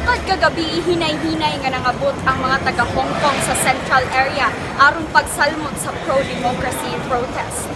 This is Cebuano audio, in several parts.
Sukad kagabi, hinay-hinay nga nangabot ang mga taga Hong Kong sa Central Area aron pagsalmot sa pro-democracy protest.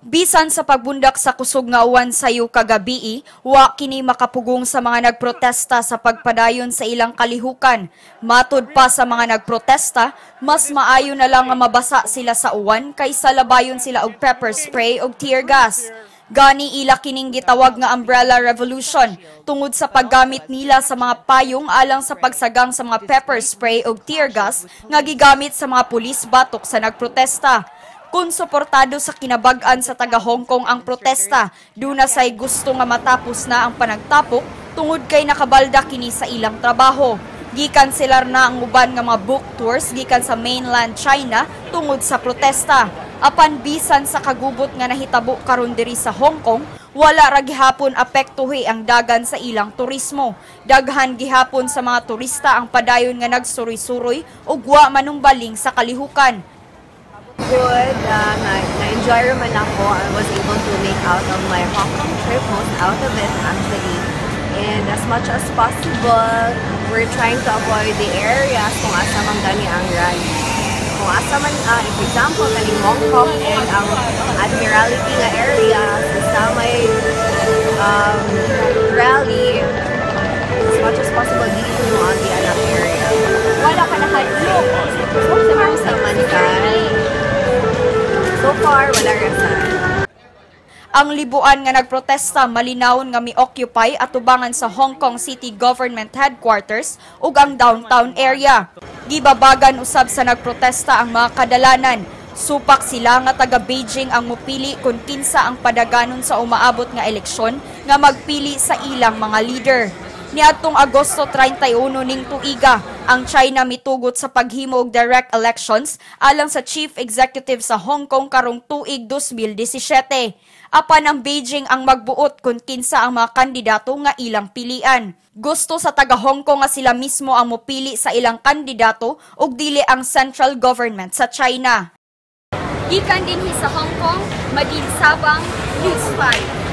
Bisan sa pagbundak sa kusog nga uwan sayo kagabii, wa kini makapugong sa mga nagprotesta sa pagpadayon sa ilang kalihukan. Matod pa sa mga nagprotesta, mas maayo na lang nga mabasa sila sa uwan kaysa labayon sila og pepper spray og tear gas. Gani ila kining gitawag nga umbrella revolution tungod sa paggamit nila sa mga payong alang sa pagsagang sa mga pepper spray og tear gas nga gigamit sa mga pulis batok sa nagprotesta. Kung suportado sa kinabag-an sa taga Hong Kong ang protesta, duna say gusto nga matapos na ang panagtapok tungod kay nakabalda kini sa ilang trabaho. Gikanselar na ang uban nga mga book tours gikan sa mainland China tungod sa protesta. Apan bisan sa kagubot nga nahitabo karon diri sa Hong Kong, wala ra gihapon apektuhi ang dagan sa ilang turismo. Daghan gihapon sa mga turista ang padayon nga nagsuroy-suroy ug wa manumbaling sa kalihukan. Good. Na-enjoy naman ako. I was able to make out of my Hong Kong trip, most out of it actually. And as much as possible, we're trying to avoid the areas kung asa man gani ang rally. Kung asa man, if example, kaning Mong Kok and ang Admiralty nga area, since na may rally, as much as possible, dili mo ang anang area. Wala ka nahadlok? So far, sa man. So far, wala ra sad. Ang libuan nga nagprotesta malinawon nga mi-occupy atubangan sa Hong Kong City Government Headquarters ug ang downtown area. Gibabagan usab sa nagprotesta ang mga kadalanan. Supak sila nga taga Beijing ang mupili kung kinsa ang padaganon sa umaabot nga eleksyon nga magpili sa ilang mga leader. Niadtong Agosto 31 ning tuiga, ang China mitugot sa paghimo og direct elections alang sa Chief Executive sa Hong Kong karong tuig 2017. Apan ang Beijing ang magbuot kung kinsa ang mga kandidato nga ilang pilian. Gusto sa taga Hong Kong nga sila mismo ang mopili sa ilang kandidato ug dili ang central government sa China. Gikan dinhi sa Hong Kong, Madin Sabang, News 5.